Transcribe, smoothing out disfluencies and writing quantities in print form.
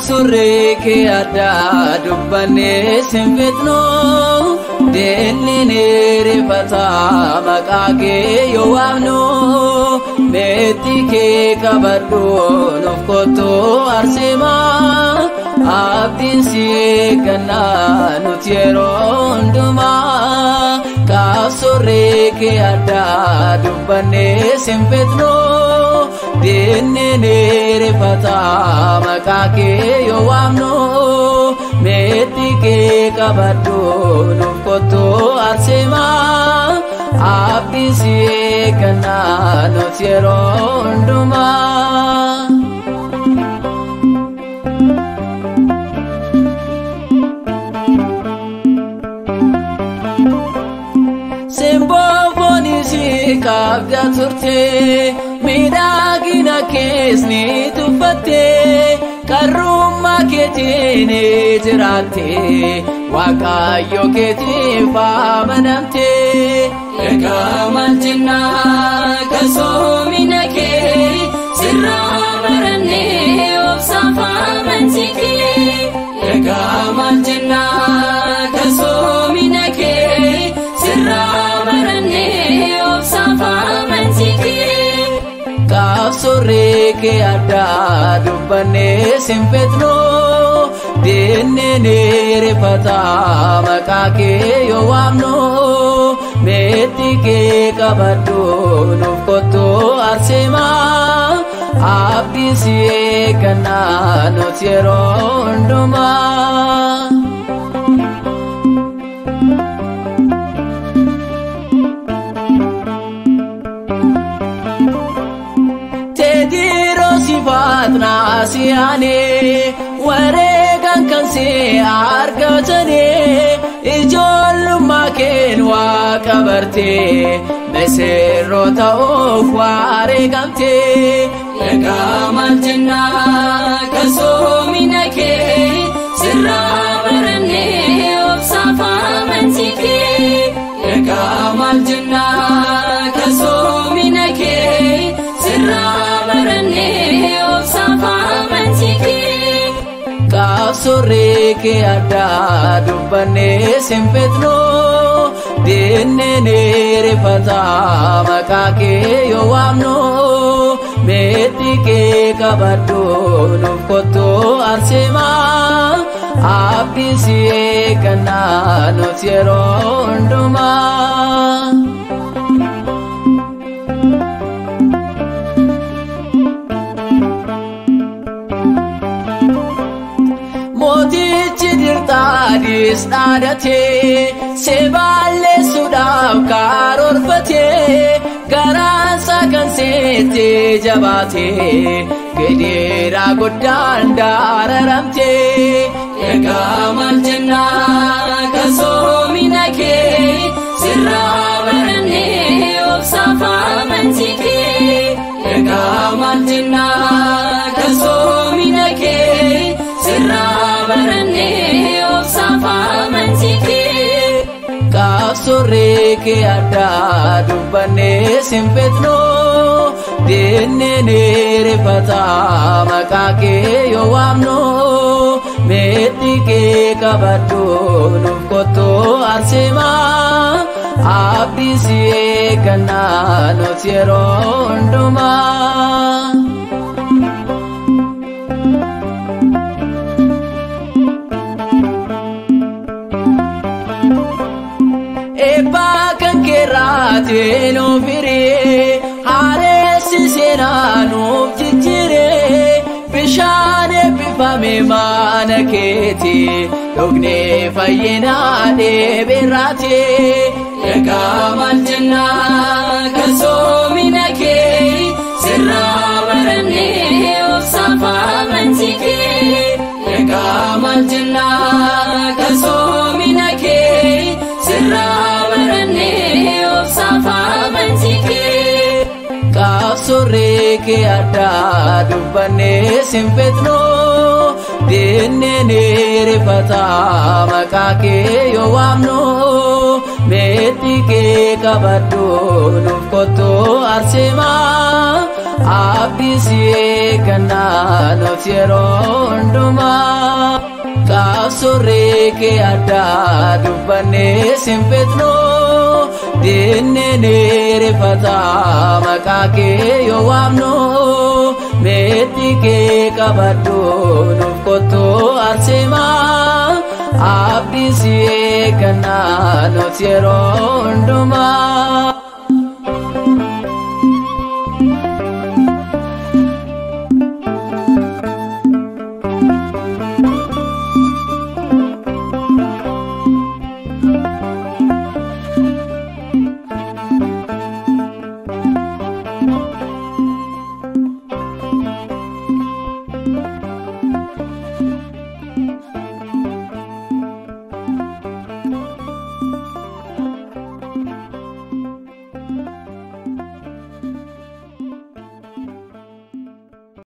Qabsurree kee addaa dubbannee sinfitnu diinni ni rifata maqaa kee yoo waamnu meexxii kee qabadhu nuuf kottu Arseemaa abdiin si eeggannaa nuti yeroo hundumaa. Qabsurree kee addaa dubbannee sinfitnu diinni ni rifata maqaa kee yoo waamnu meexxii kee qabadhu nuuf kottu Arseemaa abdiin si eeggannaa nuti yeroo hundumaa. Simboo foonii qabda turte miidhagina kees ni tuffatte qarrummaa keetiin jiraatte Waaqayyo keetiif amanamte. Egaa maal jennaa qasoomina kee sirraa barannee obsaaf amantii kee. Egaa maal jennaa qasoomina kee sirraa barannee obsaaf amantii kee. Qabsurree kee addaa dubbannee sinfitnu diinni ni rifata maqaa kee yoo waamnu meexxii kee qabadhu nuuf kottu Arseemaa abdiin si eeggannaa nuti yeroo hundumaa. Sifaatnaasiyaanii wareegaan kan si argatanii ijoollummaa keen waaqa bartee misirroo ta'uuf wareegamtee. Egaa maal jennaa qasoomina kee sirraa barannee obsaaf amantii kee. Egaa maal jennaa qasoomina kee sirraa barannee obsaaf amantii kee. Qabsurree kee addaa dubbannee sinfitnu diinni ni rifata maqaa kee yoo waamnu meexxii kee qabadhu nuuf kottu Arseemaa abdiin si eeggannaa nuti yeroo hundumaa. Mootichi Dirxaadis dhaadhatee si balleessuudhaaf karoorfatee garaansaa kan seetti jabaatee gidiraa guddaan dararamtee. Egaa maal jennaa qasoomina kee sirraa barannee obsaaf amantii kee. Egaa maal jennaa qasoomina kee sirraa barannee obsaaf amantii kee. Qabsurree kee addaa dubbannee sinfitnu diinni ni rifata maqaa kee yoo waamnu meexxii kee qabadhu nuuf kottu Arseemaa abdiin si eeggannaa nuti yeroo hundumaa. Eebbaa kan keerraatee nuuf hiree haaressi seenaa nuuf jijjiiree bishaan eebbifame mana keetii dhugnee fayyinaa dheeberraatee. Egaa maal jennaa qasoomina kee sirraa barannee obsaaf amantii kee. Egaa maal jennaa qasoomina kee sirraa barannee obsaaf amantii kee. Qabsurree kee addaa dubbannee sinfitnu diinni ni rifata maqaa kee yoo waamnu meexxii kee qabadhu nuuf kottu Arseemaa Abdii si eeggannaa nuti yeroo hundumaa. Qaabsurree kee addaa dubbannee sin fixnu. Diinni ni rifata maqaa kee yoo waamnu. Meexxii kee qabadhu nuuf kottu Arseemaa. Abdii si eeggannaa nuti yeroo hundumaa.